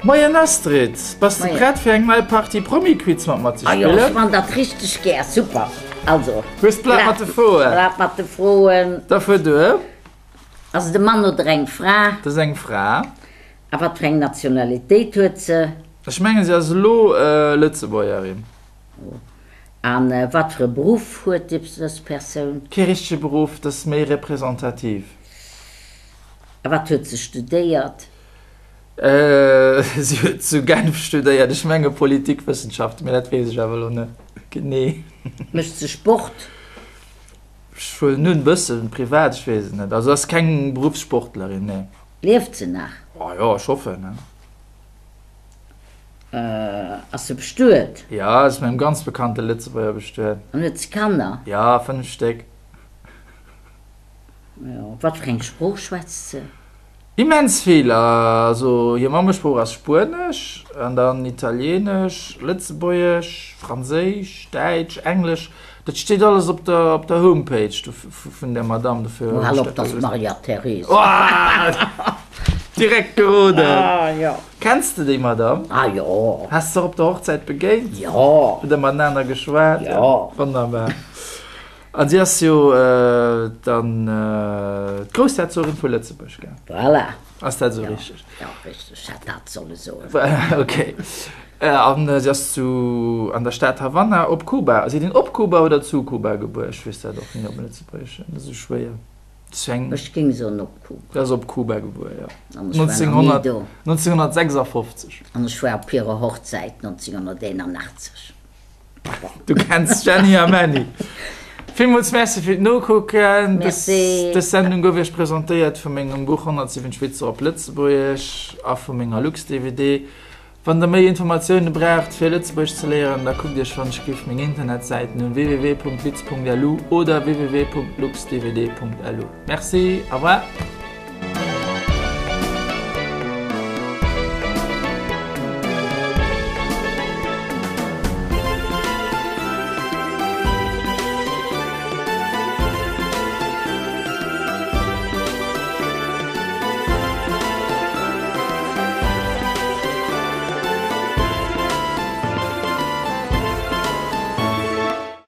Moien Astrid, bass de prett fir eng nei Partie Promi-Quiz mat mer ze Ah jo, spillen? ech man dat richteg gär, super! Also, Hues d'Blat mat de Froen? Blat mat de Froen. Da fuer duer. Ass et e Mann oder eng Fra? Dat ass eng Fra. A wat fir eng Nationalitéit huet se? Ech mengen, si ass elo Lëtzebuergerin. A wat fir e Beruff huet dës Persoun? Kee richtege Beruff, dat ass méi representativ. A wat huet se studéiert? Si huet zu Genf studéiert, ech menge Politikwëssenschaften, mee dat weess ech awer elo net genee. Mécht se Sport? Ech huelen un, bëssen, privat, ech weess et net. Also ass keng Beruffssportlerin, nee. Lieft se nach? Oh jo, ech hoffen. Ass se bestuet? Jo, ass mat engem ganz bekannte Lëtzebuerger bestuet. An huet se Kanner? Jo, 5 Stéck. Jo, wat fir eng Sprooch schwätzt se? Immens vill. Also hir Mammesprooch ass Spuenesch an dann Italienesch, Lëtzebuergesch, Franséisch, Däitsch, Englesch. Dat steet alles op der op der Homepage vun der Madame. Dofir Oh, hal op, dat ass d'Maria Teresa. Direkt geroden! Ah, jo. Kenns de déi Madame? Ah, jo. Has de se och op der Hochzäit begéint? Jo. Hutt der matenaner geschwat? Jo. Wonnerbar. An si ass jo dann d'Groussherzogin vu Lëtzebuerg, gell? Voilà. Ass dat esou richteg? Jo, richteg. Ech hätt dat solle soen. Ok. An si ass zu, an der Stad Havanna op Kuba. Seet een op Kuba oder zu Kuba gebuer? Ech weess dat och net op Lëtzebuergesch. Dat ass esou schwéier. Dat ass eng. Ech géing soen op Kuba. Si ass op Kuba gebuer, jo. An ech war nach ni do. 1956. An ech war op hirer Hochzäit 1981. Du kenns Jenny a Manny. Villmools Merci fir d'Nokucken. Merci. Dës Sendung gouf Iech presentéiert vu mengem Buch 107 Witzer op Lëtzebuergesch a vu menger Lux-DVD. Wann der méi Informatioune braucht fir Lëtzebuergesch ze léieren, da kuckt Iech wann ech giff meng Internetsäiten un, www.witz.lu oder www.luxdvd.lu. Merci, au revoir.